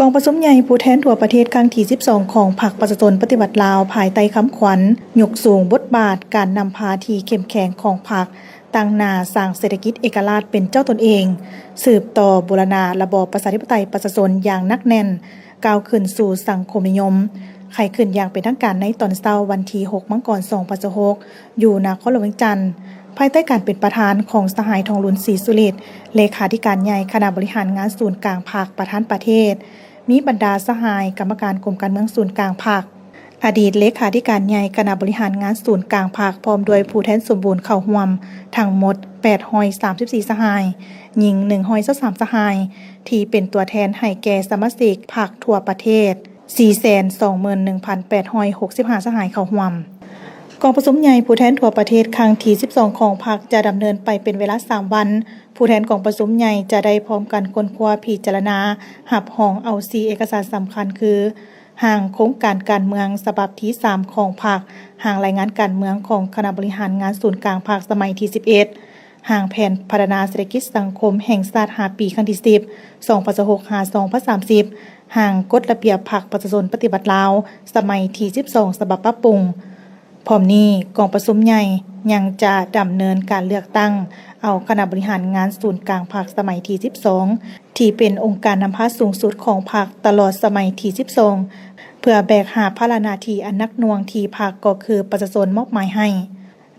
ກອງປະຊຸມໃຫຍ່ຜູ້ແທນທົ່ວປະເທດຄັ້ງທີສິບສອງຂອງພັກປະຊາຊົນປະຕິວັດລາວ ພາຍໃຕ້ຄຳຂວັນ ຍົກສູງບົດບາດການນຳພາທີ່ເຂັ້ມແຂງຂອງພັກ, ຕັ້ງໜ້າສ້າງເສດຖະກິດເອກະລາດເປັນເຈົ້າຕົນເອງ, ສືບຕໍ່ບູລະນະລະບອບປະຊາທິປະໄຕປະຊາຊົນຢ່າງໜັກແໜ້ນ, ກ້າວຂຶ້ນສູ່ສັງຄົມນິຍົມ. ໄຂຂຶ້ນຢ່າງເປັນທາງການໃນຕອນເຊົ້າວັນທີຫົກ ມັງກອນ ສອງພັນຊາວຫົກ ຢູ່ນະຄອນຫຼວງວຽງຈັນ, ພາຍໃຕ້ການເປັນປະທານຂອງສະຫາຍ ທອງລຸນ ສີສຸລິດ ເລຂາທິການໃຫຍ່ຄະນະບໍລິຫານງານສູນກາງພັກ, ປະທານປະເທດ, ມີບັນດາສະຫາຍກຳມະການກົມການເມືອງສູນກາງພັກ, ອະດີດເລຂາທິການໃຫຍ່ຄະນະບໍລິຫານງານສູນກາງພັກ, ພ້ອມດ້ວຍຜູ້ແທນສົມບູນເຂົ້າຮ່ວມທັງໝົດແປດຮ້ອຍສາມສິບສີ່ສະຫາຍ, ຍິງໜຶ່ງຮ້ອຍຊາວສາມສະຫາຍ, ທີ່ເປັນຕົວແທນໃຫ້ແກ່ສະມາຊິກພັກທົ່ວປະເທດ ສີ່ແສນສອງໝື່ນໜຶ່ງພັນແປດຮ້ອຍຫົກສິບຫ້າສະຫາຍເຂົ້າຮ່ວມ. ກອງປະຊຸມໃຫຍ່ຜູ້ແທນທົ່ວປະເທດຄັ້ງທີສິບສອງຂອງພັກຈະດຳເນີນໄປເປັນເວລາສາມວັນ. ຜູ້ແທນກອງປະຊຸມໃຫຍ່ຈະໄດ້ພ້ອມກັນຄົ້ນຄວ້າ, ພິຈາລະນາ, ຮັບຮອງເອົາສີ່ເອກະສານສຳຄັນຄື ຮ່າງໂຄງການການເມືອງສະບັບທີສາມຂອງພັກ, ຮ່າງລາຍງານການເມືອງຂອງຄະນະບໍລິຫານງານສູນກາງພັກສະໄໝທີສິບເອັດ, ຮ່າງແຜນພັດທະນາເສດຖະກິດສັງຄົມແຫ່ງຊາດຫ້າປີ ຄັ້ງທີສິບ ສອງພັນຊາວຫົກ ຫາ ສອງພັນສາມສິບ, ຮ່າງກົດລະບຽບພັກປະຊາຊົນປະຕິວັດລາວ ສະໄໝທີສິບສອງ ສະບັບປັບປຸງ. ພ້ອມນີ້, ກອງປະຊຸມໃຫຍ່ຍັງຈະດຳເນີນການເລືອກຕັ້ງເອົາຄະນະບໍລິຫານງານສູນກາງພັກສະໄໝທີສິບສອງ ທີ່ເປັນອົງການນຳພາສູງສຸດຂອງພັກຕະຫຼອດສະໄໝທີສິບສອງ ເພື່ອແບກຫາພາລະໜ້າທີ່ອັນໜັກໜ່ວງທີ່ພັກກໍຄືປະຊາຊົນມອບໝາຍໃຫ້.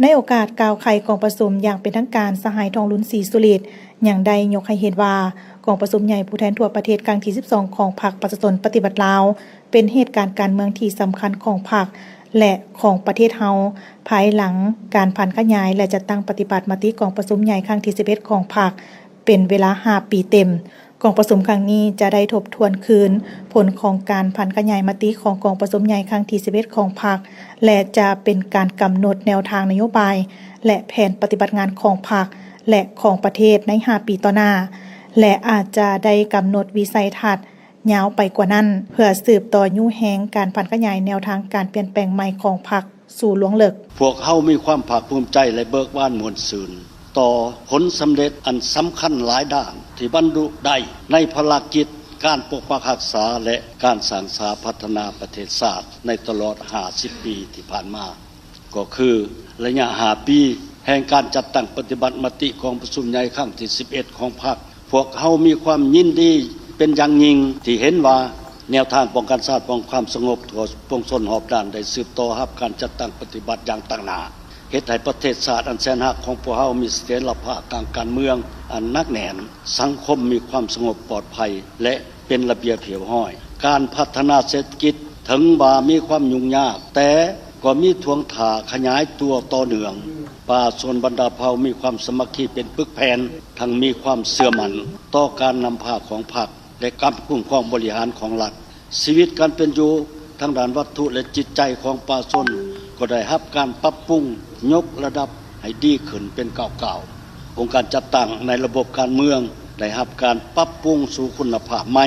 ໃນໂອກາດກ່າວໄຂກອງປະຊຸມຢ່າງເປັນທາງການ, ສະຫາຍ ທອງລຸນ ສີສຸລິດ ຍັງໄດ້ຍົກໃຫ້ເຫັນວ່າ ກອງປະຊຸມໃຫຍ່ຜູ້ແທນທົ່ວປະເທດຄັ້ງທີສິບສອງຂອງພັກປະຊາຊົນປະຕິວັດລາວ ເປັນເຫດການການເມືອງທີ່ສຳຄັນຂອງພັກ ແລະ ຂອງປະເທດເຮົາ ພາຍຫຼັງການຜັນຂະຫຍາຍ ແລະ ຈັດຕັ້ງປະຕິບັດມະຕິກອງປະຊຸມໃຫຍ່ຄັ້ງທີສິບເອັດຂອງພັກ ເປັນເວລາຫ້າປີເຕັມ. ກອງປະຊຸມຄັ້ງນີ້ຈະໄດ້ທົບທວນຄືນຜົນຂອງການຜັນຂະຫຍາຍມະຕິຂອງກອງປະຊຸມໃຫຍ່ຄັ້ງທີສິບເອັດຂອງພັກ ແລະ ຈະເປັນການກຳນົດແນວທາງນະໂຍບາຍ ແລະ ແຜນປະຕິບັດງານຂອງພັກ ແລະ ຂອງປະເທດໃນຫ້າປີຕໍ່ໜ້າ ແລະ ອາດຈະໄດ້ກຳນົດວິໄສທັດຍາວໄປກວ່ານັ້ນ ເພື່ອສືບຕໍ່ຍູ້ແຮງການຜັນຂະຫຍາຍແນວທາງການປ່ຽນແປງໃໝ່ຂອງພັກ ສູ່ລວງເລິກ. ພວກເຮົາມີຄວາມພາກພູມໃຈ ແລະ ເບີກບານມ່ວນຊື່ນຕໍ່ຜົນສຳເລັດອັນສຳຄັນຫຼາຍດ້ານທີ່ບັນລຸໄດ້ໃນພາລະກິດການປົກປັກຮັກສາ ແລະ ການສ້າງສາພັດທະນາປະເທດຊາດໃນຕະຫຼອດຫ້າສິບປີທີ່ຜ່ານມາ, ກໍຄືໄລຍະຫ້າປີແຫ່ງການຈັດຕັ້ງປະຕິບັດມະຕິກອງປະຊຸມໃຫຍ່ຄັ້ງທີສິບເອັດຂອງພັກ. ພວກເຮົາມີຄວາມຍິນດີເປັນຢ່າງຍິ່ງທີ່ເຫັນວ່າ ແນວທາງປ້ອງກັນຊາດ ປ້ອງຄວາມສະຫງົບທົ່ວປວງຊົນຮອບດ້ານ ໄດ້ສືບຕໍ່ຮັບການຈັດຕັ້ງປະຕິບັດຢ່າງຕັ້ງໜ້າ, ເຮັດໃຫ້ປະເທດຊາດອັນແສນຮັກຂອງພວກເຮົາມີສະຖຽນລະພາບທາງການເມືອງອັນໜັກແໜ້ນ, ສັງຄົມມີຄວາມສະຫງົບປອດໄພ ແລະ ເປັນລະບຽບຮຽບຮ້ອຍ. ການພັດທະນາເສດຖະກິດເຖິງວ່າມີຄວາມຫຍຸ້ງຍາກ, ແຕ່ກໍມີທ່ວງທ່າຂະຫຍາຍຕົວຕໍ່ເນື່ອງ. ປະຊາຊົນບັນດາເຜົ່າມີຄວາມສາມັກຄີເປັນປຶກແຜ່ນ, ທັງມີຄວາມເຊື່ອໝັ້ນຕໍ່ການນຳພາຂອງພັກ ແລະ ການຄຸ້ມຄອງບໍລິຫານຂອງລັດ. ຊີວິດການເປັນຢູ່ທາງດ້ານວັດຖຸ ແລະ ຈິດໃຈຂອງປະຊາຊົນກໍໄດ້ຮັບການປັບປຸງຍົກລະດັບໃຫ້ດີຂຶ້ນເປັນກ້າວໆ. ອົງການຈັດຕັ້ງໃນລະບົບການເມືອງໄດ້ຮັບການປັບປຸງສູ່ຄຸນນະພາບໃໝ່,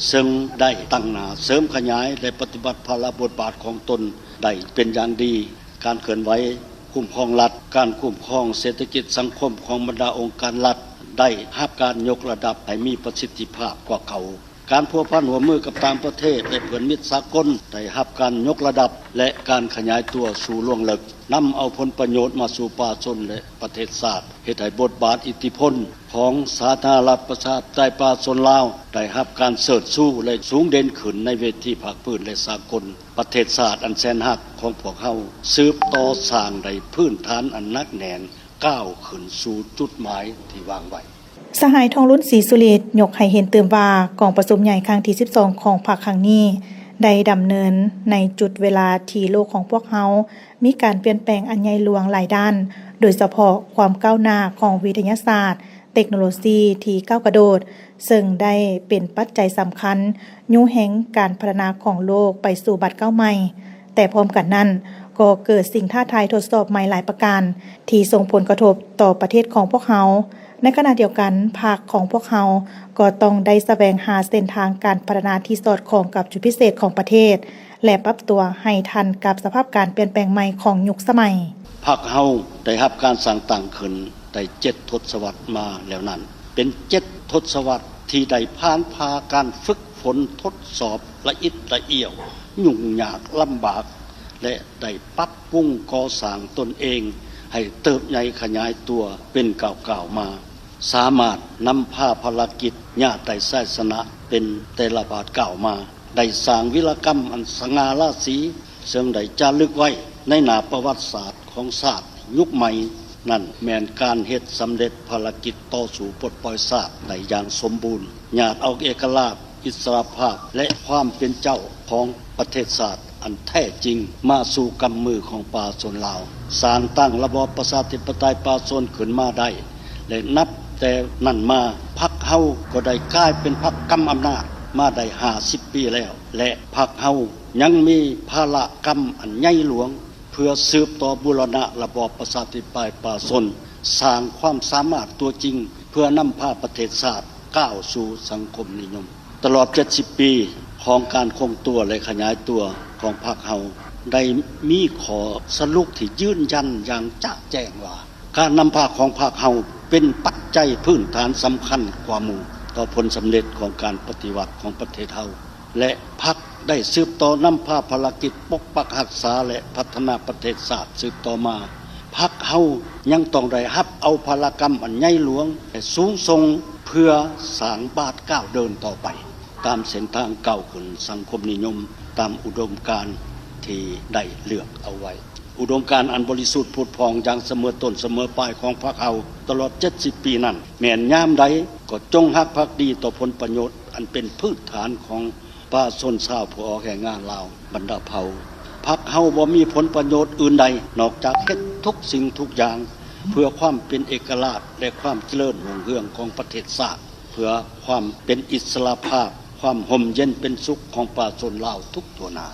ເຊິ່ງໄດ້ຕັ້ງໜ້າເສີມຂະຫຍາຍ ແລະ ປະຕິບັດພາລະບົດບາດຂອງຕົນໄດ້ເປັນຢ່າງດີ. ການເຄື່ອນໄຫວຄຸ້ມຄອງລັດ, ການຄຸ້ມຄອງເສດຖະກິດສັງຄົມຂອງບັນດາອົງການລັດໄດ້ຮັບການຍົກລະດັບໃຫ້ມີປະສິດທິພາບກວ່າເກົ່າ. ການພົວພັນຮ່ວມມືກັບຕ່າງປະເທດ ແລະ ເພື່ອນມິດສາກົນໄດ້ຮັບການຍົກລະດັບ ແລະ ການຂະຫຍາຍຕົວສູ່ລວງເລິກ, ນຳເອົາຜົນປະໂຫຍດມາສູ່ປະຊາຊົນ ແລະ ປະເທດຊາດ, ເຮັດໃຫ້ບົດບາດອິດທິພົນຂອງສາທາລະນະລັດປະຊາທິປະໄຕປະຊາຊົນລາວໄດ້ຮັບການເຊີດຊູ ແລະ ສູງເດັ່ນຂຶ້ນໃນເວທີພາກພື້ນ ແລະ ສາກົນ. ປະເທດຊາດອັນແສນຮັກຂອງພວກເຮົາສືບຕໍ່ສ້າງໄດ້ພື້ນຖານອັນໜັກແໜ້ນ, ກ້າວຂຶ້ນສູ່ຈຸດໝາຍທີ່ວາງໄວ້. ສະຫາຍ ທອງລຸນ ສີສຸລິດ ຍົກໃຫ້ເຫັນຕື່ມວ່າ ກອງປະຊຸມໃຫຍ່ຄັ້ງທີສິບສອງຂອງພັກຄັ້ງນີ້ ໄດ້ດຳເນີນໃນຈຸດເວລາທີ່ໂລກຂອງພວກເຮົາມີການປ່ຽນແປງອັນໃຫຍ່ຫຼວງຫຼາຍດ້ານ, ໂດຍສະເພາະຄວາມກ້າວໜ້າຂອງວິທະຍາສາດ, ເຕັກໂນໂລຊີທີ່ກ້າວກະໂດດ, ເຊິ່ງໄດ້ເປັນປັດໄຈສຳຄັນຍູ້ແຮງການພັດທະນາຂອງໂລກໄປສູ່ບາດກ້າວໃໝ່. ແຕ່ພ້ອມກັນນັ້ນ, ກໍເກີດສິ່ງທ້າທາຍທົດສອບໃໝ່ຫຼາຍປະການ ທີ່ສົ່ງຜົນກະທົບຕໍ່ປະເທດຂອງພວກເຮົາ. ໃນຂະນະດຽວກັນ, ພັກຂອງພວກເຮົາກໍຕ້ອງໄດ້ສະແຫວງຫາເສັ້ນທາງການພັດທະນາທີ່ສອດຄ່ອງກັບຈຸດພິເສດຂອງປະເທດ ແລະ ປັບຕົວໃຫ້ທັນກັບສະພາບການປ່ຽນແປງໃໝ່ຂອງຍຸກສະໄໝ. ພັກເຮົາໄດ້ຮັບການສ້າງຕັ້ງຂຶ້ນໄດ້ເຈັດທົດສະວັດມາແລ້ວນັ້ນ, ເປັນເຈັດທົດສະວັດທີ່ໄດ້ຜ່ານຜ່າການຝຶກ ຜົນທົດສອບລະອິດລະອ້ຽວ, ຫຍຸ້ງຍາກລຳບາກ ແລະ ໄດ້ປັບປຸງກໍ່ສ້າງຕົນເອງໃຫ້ເຕີບໃຫຍ່ຂະຫຍາຍຕົວເປັນກ້າວໆມາ, ສາມາດນຳພາພາລະກິດຍາດໄດ້ໄຊຊະນະເປັນແຕ່ລະບາດກ້າວມາ, ໄດ້ສ້າງວິລະກຳອັນສະຫງ່າລາສີ ເຊິ່ງໄດ້ຈາລຶກໄວ້ໃນໜ້າປະຫວັດສາດຂອງຊາດຍຸກໃໝ່. ນັ້ນແມ່ນການເຮັດສຳເລັດພາລະກິດຕໍ່ສູ້ປົດປ່ອຍຊາດໄດ້ຢ່າງສົມບູນ, ຍາດເອົາເອກະລາດ, ອິດສະຫຼະພາບ ແລະ ຄວາມເປັນເຈົ້າຂອງປະເທດຊາດອັນແທ້ຈິງມາສູ່ກຳມືຂອງປະຊາຊົນລາວ, ສ້າງຕັ້ງລະບອບປະຊາທິປະໄຕປະຊາຊົນຂຶ້ນມາໄດ້ ແລະ ນັບແຕ່ນັ້ນມາ ພັກເຮົາກໍໄດ້ກາຍເປັນພັກກຳອຳນາດມາໄດ້ຫ້າສິບປີແລ້ວ ແລະ ພັກເຮົາຍັງມີພາລະກຳອັນໃຫຍ່ຫຼວງ ເພື່ອສືບຕໍ່ບູລະນະລະບອບປະຊາທິປະໄຕປະຊາຊົນ, ສ້າງຄວາມສາມາດຕົວຈິງ ເພື່ອນຳພາປະເທດຊາດກ້າວສູ່ສັງຄົມນິຍົມ. ຕະຫຼອດເຈັດສິບປີຂອງການຄົງຕົວ ແລະ ຂະຫຍາຍຕົວຂອງພັກເຮົາ ໄດ້ມີຂໍ້ສະຫຼຸບທີ່ຢືນຢັນຢ່າງຈະແຈ້ງວ່າ ການນຳພາຂອງພັກເຮົາເປັນປັດໄຈພື້ນຖານສຳຄັນກວ່າໝູ່ຕໍ່ຜົນສຳເລັດຂອງການປະຕິວັດຂອງປະເທດເຮົາ ແລະ ພັກໄດ້ສືບຕໍ່ນຳພາພາລະກິດປົກປັກຮັກສາ ແລະ ພັດທະນາປະເທດຊາດສືບຕໍ່ມາ. ພັກເຮົາຍັງຕ້ອງໄດ້ຮັບເອົາພາລະກຳອັນໃຫຍ່ຫຼວງ ແລະ ສູງສົ່ງ ເພື່ອສ້າງບາດກ້າວເດີນຕໍ່ໄປ ຕາມເສັ້ນທາງກ້າວຂຶ້ນສັງຄົມນິຍົມ ຕາມອຸດົມການທີ່ໄດ້ເລືອກເອົາໄວ້. ອຸດົມການອັນບໍລິສຸດຜຸດຜ່ອງຢ່າງສະເໝີຕົ້ນສະເໝີປາຍຂອງພັກເຮົາຕະຫຼອດເຈັດສິບປີນັ້ນ ແມ່ນຍາມໃດກໍຈົ່ງຮັກພັກດີຕໍ່ຜົນປະໂຫຍດອັນເປັນພື້ນຖານຂອງປະຊາຊົນຊາວຜູ້ອອກແຮງງານລາວບັນດາເຜົ່າ. ພັກເຮົາບໍ່ມີຜົນປະໂຫຍດອື່ນໃດນອກຈາກເຮັດທຸກສິ່ງທຸກຢ່າງເພື່ອຄວາມເປັນເອກະລາດ ແລະ ຄວາມຈະເລີນຮຸ່ງເຮືອງຂອງປະເທດຊາດ, ເພື່ອຄວາມເປັນອິດສະຫຼະພາບ, ຄວາມຮົ່ມເຢັນເປັນສຸກຂອງປະຊາຊົນລາວທຸກທົ່ວໜ້າ.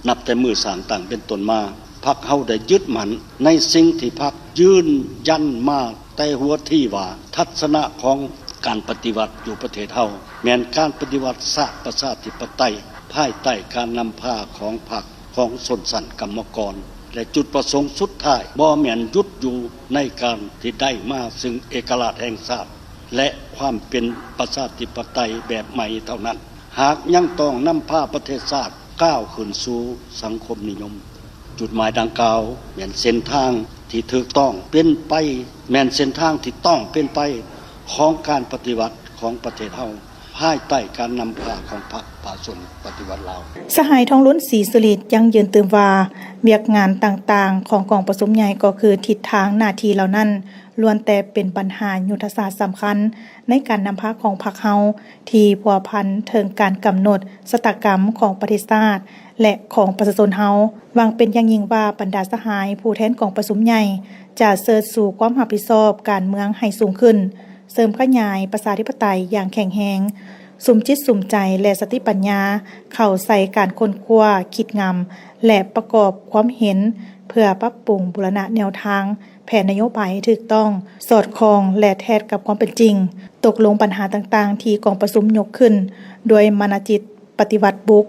ນັບແຕ່ມື້ສ້າງຕັ້ງເປັນຕົ້ນມາ, ພັກເຮົາໄດ້ຍຶດໝັ້ນໃນສິ່ງທີ່ພັກຢືນຢັນມາແຕ່ຫົວທີວ່າ ທັດສະນະຂອງການປະຕິວັດຢູ່ປະເທດເຮົາ ແມ່ນການປະຕິວັດຊາດປະຊາທິປະໄຕ ພາຍໃຕ້ການນຳພາຂອງພັກຂອງຊົນຊັ້ນກຳມະກອນ ແລະ ຈຸດປະສົງສຸດທ້າຍບໍ່ແມ່ນຢຸດຢູ່ໃນການທີ່ໄດ້ມາເຊິ່ງເອກະລາດແຫ່ງຊາດ ແລະ ຄວາມເປັນປະຊາທິປະໄຕແບບໃໝ່ເທົ່ານັ້ນ, ຫາກຍັງຕ້ອງນຳພາປະເທດຊາດກ້າວຂຶ້ນສູ່ສັງຄົມນິຍົມ. ຈຸດໝາຍດັ່ງກ່າວແມ່ນເສັ້ນທາງທີ່ຖືກຕ້ອງເປັນໄປ, ແມ່ນເສັ້ນທາງທີ່ຕ້ອງເປັນໄປຂອງການປະຕິວັດຂອງປະເທດເຮົາ ພາຍໃຕ້ການນຳພາຂອງພັກປະຊາຊົນປະຕິວັດລາວ. ສະຫາຍ ທອງລຸນ ສີສຸລິດ ຍັງຢືນຕື່ມວ່າ ວຽກງານຕ່າງໆຂອງກອງປະຊຸມໃຫຍ່ ກໍຄືທິດທາງໜ້າທີ່ເຫຼົ່ານັ້ນ ລ້ວນແຕ່ເປັນບັນຫາຍຸດທະສາດສຳຄັນໃນການນຳພາຂອງພັກເຮົາ ທີ່ພົວພັນເຖິງການກຳນົດຊະຕາກຳຂອງປະເທດຊາດ ແລະ ຂອງປະຊາຊົນເຮົາ. ຫວັງເປັນຢ່າງຍິ່ງວ່າ ບັນດາສະຫາຍຜູ້ແທນກອງປະຊຸມໃຫຍ່ ຈະເຊີດຊູຄວາມຮັບຜິດຊອບການເມືອງໃຫ້ສູງຂຶ້ນ, ເສີມຂະຫຍາຍປະຊາທິປະໄຕຢ່າງແຂງແຮງ, ສຸມຈິດສຸມໃຈ ແລະ ສະຕິປັນຍາເຂົ້າໃສ່ການຄົ້ນຄວ້າ, ຄິດງຳ ແລະ ປະກອບຄວາມເຫັນ ເພື່ອປັບປຸງບູລະນະແນວທາງ ແຜນນະໂຍບາຍໃຫ້ຖືກຕ້ອງ, ສອດຄ່ອງ ແລະ ແທດກັບຄວາມເປັນຈິງ, ຕົກລົງບັນຫາຕ່າງໆທີ່ກອງປະຊຸມຍົກຂຶ້ນດ້ວຍມານະຈິດປະຕິວັດບຸກ,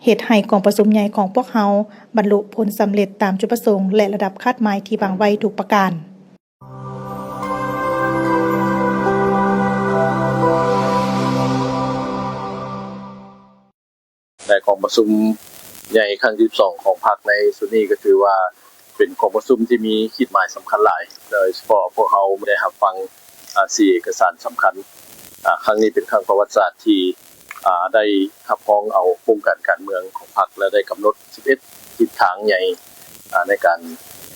ເຮັດໃຫ້ກອງປະຊຸມໃຫຍ່ຂອງພວກເຮົາບັນລຸຜົນສຳເລັດຕາມຈຸດປະສົງ ແລະ ລະດັບຄາດໝາຍທີ່ວາງໄວ້ທຸກປະການ. ແລະ ກອງປະຊຸມໃຫຍ່ຄັ້ງທີສິບສອງຂອງພັກໃນຊຸດນີ້ ກໍຖືວ່າເປັນກອງປະຊຸມທີ່ມີຂີດໝາຍສຳຄັນຫຼາຍ, ໂດຍສະເພາະພວກເຮົາໄດ້ຮັບຟັງ ອາ ສີ່ເອກະສານສຳຄັນ. ອາ ຄັ້ງນີ້ເປັນຄັ້ງປະຫວັດສາດທີ່ ອາ ໄດ້ຮັບຮອງເອົາໂຄງການການເມືອງຂອງພັກ ແລະ ໄດ້ກຳນົດສິບເອັດທິດທາງໃຫຍ່ ອາ ໃນການ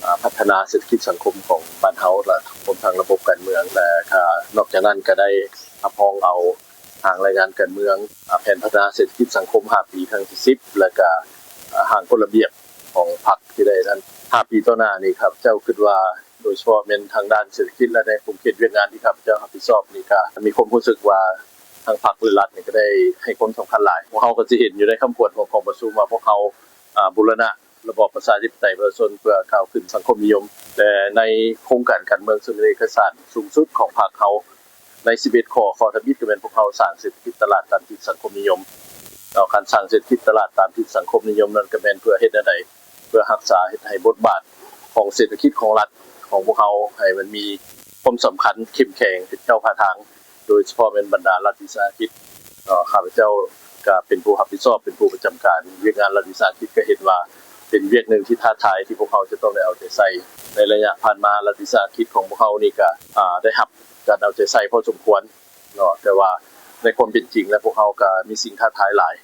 ອາ ພັດທະນາເສດຖະກິດສັງຄົມຂອງບ້ານເຮົາ ແລະ ຮວມທັງລະບົບການເມືອງ ແລະ ກະນອກຈາກນັ້ນກະໄດ້ຮັບຮອງເອົາ ຮ່າງລາຍງານການເມືອງ, ອາ ແຜນພັດທະນາເສດຖະກິດສັງຄົມຫ້າປີຄັ້ງທີສິບ ແລ້ວກະ ອາ ຮ່າງກົດລະບຽບຂອງພັກທີ່ໄດ້ນັ້ນ. ຫ້າປີຕໍ່ໜ້ານີ້ ຂ້າພະເຈົ້າຄິດວ່າ ໂດຍສະເພາະແມ່ນທາງດ້ານເສດຖະກິດ ແລະ ໃນຂົງເຂດວຽກງານທີ່ຂ້າພະເຈົ້າຮັບຜິດຊອບນີ້ ກະມີຄວາມຮູ້ສຶກວ່າ ທັງພັກ ແລະ ລັດນີ້ກະໄດ້ໃຫ້ຄວາມສຳຄັນຫຼາຍ. ພວກເຮົາກະຊິເຫັນຢູ່ໃນຄຳຂວັນຂອງກອງປະຊຸມວ່າ ພວກເຮົາ ອາ ບູລະນະ ລະບອບປະຊາທິປະໄຕປະຊາຊົນ ເພື່ອກ້າວຂຶ້ນສັງຄົມນິຍົມ ແລະ ໃນໂຄງການການເມືອງ ເຊິ່ງເປັນເອກະສານສູງສຸດຂອງພັກເຮົາ ໃນສິບເອັດຂໍ້ ຂໍ້ທຳອິດກະແມ່ນພວກເຮົາສ້າງເສດຖະກິດຕະຫຼາດຕາມທິດສັງຄົມນິຍົມ. ແລ້ວການສ້າງເສດຖະກິດຕະຫຼາດຕາມທິດສັງຄົມນິຍົມນັ້ນ ກະແມ່ນເພື່ອເຮັດແນວໃດ? ເພື່ອຮັກສາເຮັດໃຫ້ບົດບາດຂອງເສດຖະກິດຂອງລັດຂອງພວກເຮົາ ໃຫ້ມັນມີຄວາມສຳຄັນເຂັ້ມແຂງເປັນເຈົ້າພາທາງ ໂດຍສະເພາະແມ່ນບັນດາລັດວິສາຫະກິດ. ເອີ ຂ້າພະເຈົ້າ ກະເປັນຜູ້ຮັບຜິດຊອບ ເປັນຜູ້ປະຈຳການວຽກງານລັດວິສາຫະກິດ ກະເຫັນວ່າເປັນວຽກໜຶ່ງທີ່ທ້າທາຍ ທີ່ພວກເຮົາຈະຕ້ອງໄດ້ເອົາໃຈໃສ່. ໃນໄລຍະຜ່ານມາ ລັດວິສາຫະກິດຂອງພວກເຮົານີ້ກະ ອາ ໄດ້ຮັບການເອົາໃຈໃສ່ພໍສົມຄວນເນາະ ແຕ່ວ່າໃນຄວາມເປັນຈິງແລ້ວ ພວກເຮົາກະມີສິ່ງທ້າທາຍຫຼາຍ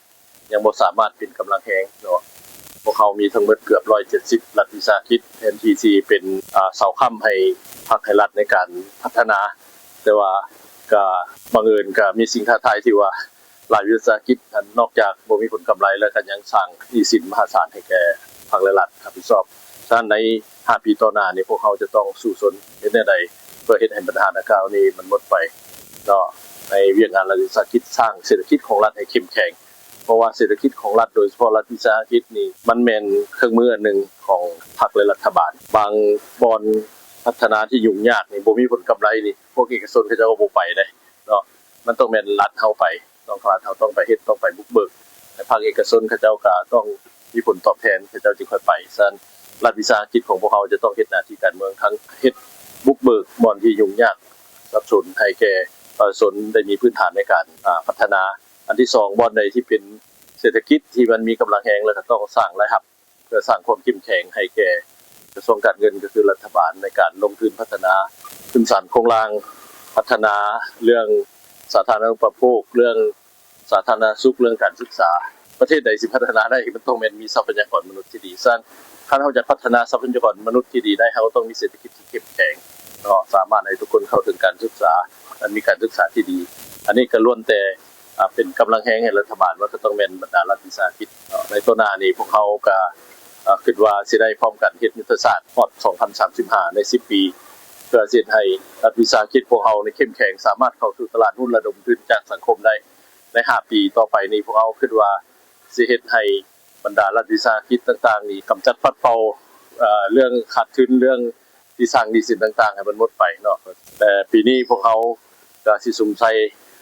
ຍັງບໍ່ສາມາດເປັນກຳລັງແຮງເນາະ. ພວກເຮົາມີທັງໝົດເກືອບຮ້ອຍເຈັດສິບລັດວິສາຫະກິດ ແທນທີ່ຊິເປັນ ອາ ເສົາຄ້ຳໃຫ້ພັກໃຫ້ລັດໃນການພັດທະນາ ແຕ່ວ່າກະບັງເອີນກະມີສິ່ງທ້າທາຍທີ່ວ່າຫຼາຍວິສາຫະກິດ ອັນນອກຈາກບໍ່ມີຜົນກຳໄລແລ້ວ ກະຍັງສ້າງໜີ້ສິນມະຫາສານໃຫ້ແກ່ພັກ ແລະ ລັດຮັບຜິດຊອບ. ສະນັ້ນໃນຫ້າປີຕໍ່ໜ້ານີ້ ພວກເຮົາຈະຕ້ອງສູ້ຊົນເຮັດແນວໃດ ເພື່ອເຮັດໃຫ້ບັນຫາດັ່ງກ່າວນີ້ມັນໝົດໄປເນາະ ໃນວຽກງານລັດວິສາຫະກິດ ສ້າງເສດຖະກິດຂອງລັດໃຫ້ເຂັ້ມແຂງ ເພາະວ່າເສດຖະກິດຂອງລັດ ໂດຍສະເພາະລັດວິສາຫະກິດນີ້ ມັນແມ່ນເຄື່ອງມືອັນໜຶ່ງຂອງພັກ ແລະ ລັດຖະບານ. ບາງບ່ອນພັດທະນາທີ່ຫຍຸ້ງຍາກນີ້ ບໍ່ມີຜົນກຳໄລນີ້ ພວກເອກະຊົນເຂົາເຈົ້າກໍບໍ່ໄປເດ້ເນາະ ມັນຕ້ອງແມ່ນລັດເຮົາໄປ ຕ້ອງ ລັດເຮົາຕ້ອງໄປເຮັດ ຕ້ອງໄປບຸກເບີກ ແລະ ພາກເອກະຊົນເຂົາເຈົ້າກໍຕ້ອງມີຜົນຕອບແທນ ເຂົາເຈົ້າຈຶ່ງຄ່ອຍໄປ. ສະນັ້ນ ລັດວິສາຫະກິດຂອງພວກເຮົາຈະຕ້ອງເຮັດໜ້າທີ່ການເມືອງ ທັງເຮັດບຸກເບີກບ່ອນທີ່ຫຍຸ້ງຍາກສັບສົນ ໃຫ້ແກ່ປະຊາຊົນໄດ້ມີພື້ນຖານໃນການ ອາ ພັດທະນາ. ອັນທີສອງ ບ່ອນໃດທີ່ເປັນເສດຖະກິດທີ່ມັນມີກຳລັງແຮງ ແລ້ວກໍຕ້ອງສ້າງລາຍຮັບ ເພື່ອສ້າງຄວາມເຂັ້ມແຂງໃຫ້ແກ່ກະຊວງການເງິນ ກໍຄືລັດຖະບານ ໃນການລົງທຶນພັດທະນາພື້ນຖານໂຄງລ່າງ, ພັດທະນາເລື່ອງສາທາລະນຸປະໂພກ, ເລື່ອງສາທາລະນະສຸກ, ເລື່ອງການສຶກສາ. ປະເທດໃດຊິພັດທະນາໄດ້ ມັນຕ້ອງແມ່ນມີຊັບພະຍາກອນມະນຸດທີ່ດີ. ສະນັ້ນ ຄັນເຮົາຢາກພັດທະນາຊັບພະຍາກອນມະນຸດທີ່ດີໄດ້ ເຮົາກໍຕ້ອງມີເສດຖະກິດທີ່ເຂັ້ມແຂງເນາະ, ສາມາດໃຫ້ທຸກຄົນເຂົ້າເຖິງການສຶກສາ ແລະ ມີການສຶກສາທີ່ດີ. ອັນນີ້ກໍລ້ວນແຕ່ ອາ ເປັນກຳລັງແຮງໃຫ້ລັດຖະບານ ມັນກໍຕ້ອງແມ່ນບັນດາລັດວິສາຫະກິດເນາະ. ໃນຕໍ່ໜ້ານີ້ ພວກເຮົາກໍ ອາ ຄິດວ່າຊິໄດ້ພ້ອມກັນເຮັດຍຸດທະສາດຮອດສອງພັນສາມສິບຫ້າ ໃນສິບປີ ເພື່ອຊິເຮັດໃຫ້ລັດວິສາຫະກິດພວກເຮົານີ້ເຂັ້ມແຂງ ສາມາດເຂົ້າສູ່ຕະຫຼາດຮຸ້ນລະດົມທຶນຈາກສັງຄົມໄດ້. ໃນຫ້າປີຕໍ່ໄປນີ້ ພວກເຮົາຄິດວ່າຊິເຮັດໃຫ້ບັນດາລັດວິສາຫະກິດຕ່າງໆນີ້ ກຳຈັດປັດເປົ່າ ເອີ ເລື່ອງຂາດທຶນ ເລື່ອງທີ່ສ້າງໜີ້ສິນຕ່າງໆໃຫ້ມັນໝົດໄປເນາະ. ແຕ່ປີນີ້ພວກເຮົາ ກະຊິສຸມໃສ່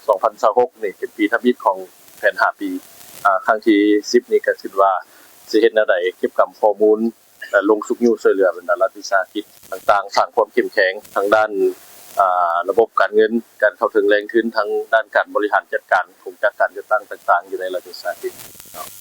ສອງພັນຊາວຫົກນີ້ເປັນປີທຳອິດຂອງແຜນຫ້າປີ ອາ ຄັ້ງທີສິບນີ້ ກະຄິດວ່າຊິເຮັດແນວໃດເກັບກຳຂໍ້ມູນ ແລະ ລົງຊຸກຍູ້ຊ່ວຍເຫຼືອບັນດາລັດວິສາຫະກິດຕ່າງໆ ສ້າງຄວາມເຂັ້ມແຂງທາງດ້ານ ອາ ລະບົບການເງິນ, ການເຂົ້າເຖິງແຫຼ່ງທຶນ, ທາງດ້ານການບໍລິຫານຈັດການໂຄງຈັກການຈັດຕັ້ງຕ່າງໆ ຢູ່ໃນລັດວິສາຫະກິດເນາະ.